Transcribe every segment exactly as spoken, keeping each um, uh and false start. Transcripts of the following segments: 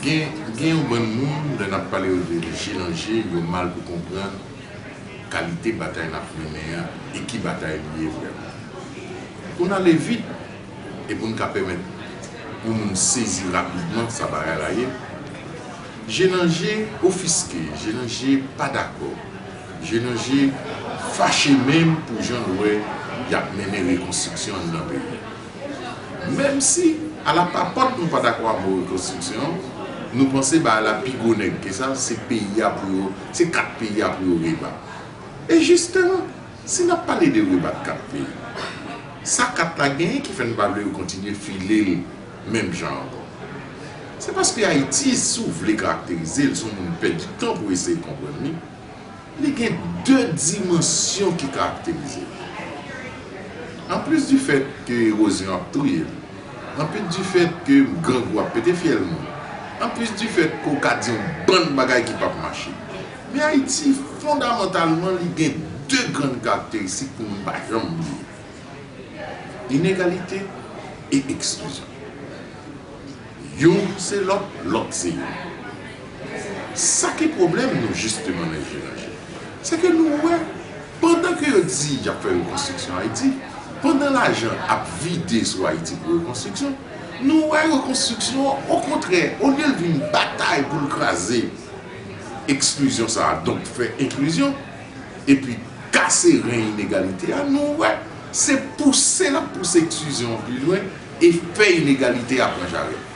Gen, gen yon bann moun, lè n ap pale yo de G nan G, yo mal pou konprann kalite batay n ap mennen an e ki batay li ye vrèman. Pou n ale vit e pou n ka pèmèt yon moun sezi rapidman sa bagay la ye, G nan G ofiske, G nan G pa dakò, G nan G fache menm pou jan n wè y ap mennen rekonstriksyon anndan peyi a. Menm si, alapapòt nou pa dakò ak mo rekonstriksyon, nou panse bagay la pi gwo nèg ke sa, se peyi a pou yo, se kat peyi a pou yo rebat. E jisteman, si n ap pale de rebat kat peyi, sa kat la genyen ki fè n pa vle yo kontinye file l menm jan ankò? Se paske Ayiti, si w vle karakterize l, se yon moun pèdi tan pou eseye konprann li. Li gen de dimansyon ki karakterize l. Anplis di fèt ke ewozyon ap touye l, anplis di fèt ke grangou ap pete fyèl moun, anplis di fèt ke w ka di yon bann bagay ki p ap mache, men Ayiti, fondamantalman, li gen de grann karakteristik pou moun pa janm bliye: inegalite e eksklizyon. Youn se lòt, lòt se youn. Sa ki pwoblèm nou, jisteman, nan G nan G, se ke nou wè, pandan ke yo di y ap fè rekonstriksyon Ayiti, pandan lajan ap vide sou Ayiti pou rekonstriksyon, nou wè rekonstriksyon an, okontrè, olye l vin batay pou l kraze eksklizyon sa a, donk fè enklizyon, epi kase ren inegalite a, nou wè se pouse l ap pouse eksklizyon an pi lwen e fè inegalite a pran jarèt.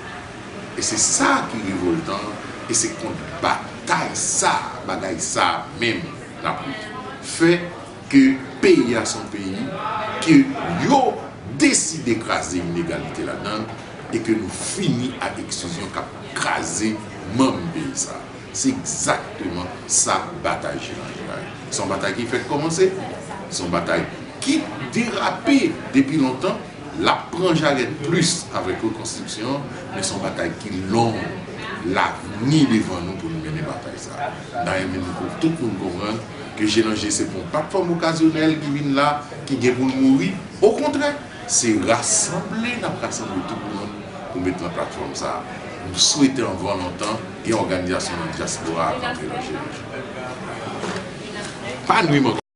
E se sa ki revòltan, e se kont batay sa, bagay sa menm n ap lite. Fè ke peyi a se yon peyi ke yo deside kraze inegalite ladan l e ke nou fini ak eksklizyon k ap kraze manm peyi sa. Se egzakteman sa batay G nan G la ye. Se yon batay ki fèk kòmanse, se yon batay ki derape depi lontan, l ap pran jarèt plis avèk rekonstriksyon an, men se yon batay ki long, l ap ni devan nou pou nou mennen batay sa. Dayè, men nou pou tout moun konprann ke G nan G se pa yon platfòm okazyonèl ki vin la, ki gen pou l mouri. Okontrè, se rasanble n ap rasanble tout moun pou met nan platfòm sa a. M swete anvan lontan gen òganizasyon nan dyaspora a k antre nan G nan G. Pa nwi m ankò.